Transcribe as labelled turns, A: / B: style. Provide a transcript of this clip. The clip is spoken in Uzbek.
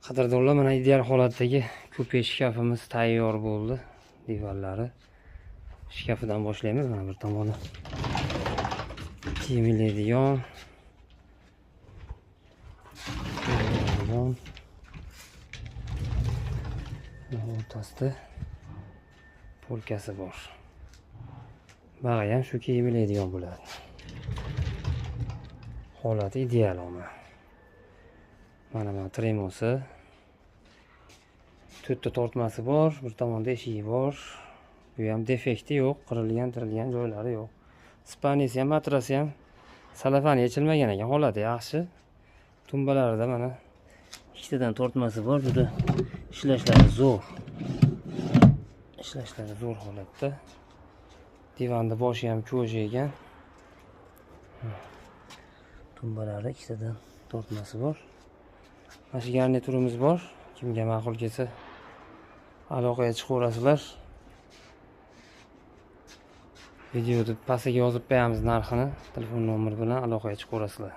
A: Qadrdonlar, mana ideal holatdagi kupe shkafimiz tayyor bo'ldi. Divanlari. Shkafidan boshlaymiz. Mana bir tomoni kiyim iladigan. O'rtasida polkasi bor. Bag'i ham shu kiyim iladigan bo'ladi. Holati ideal omma. Mana tremosi. To'rtta tortmasi bor, bir tomonda eshigi bor. Bu ham defekti yo'q, qirilgan, tirilgan joylari yo'q. Spanisi ham, matrasi ham salafani yechilmagan ekan, holati yaxshi. Tumbalarida mana ikkitadan tortmasi bor, juda ishlashlari zo'r. Ishlashlari zo'r holatda. Divanni boshi ham ko'ji ekan. Tumbalarida ikkitadan tortmasi bor. Mana shu garniturimiz bor. Kimga ma'qul kelsa aloqaga chiqaverasizlar. Videoni pastiga yozib qo'yamiz narxini, telefon nomeri bilan aloqaga chiqaverasizlar.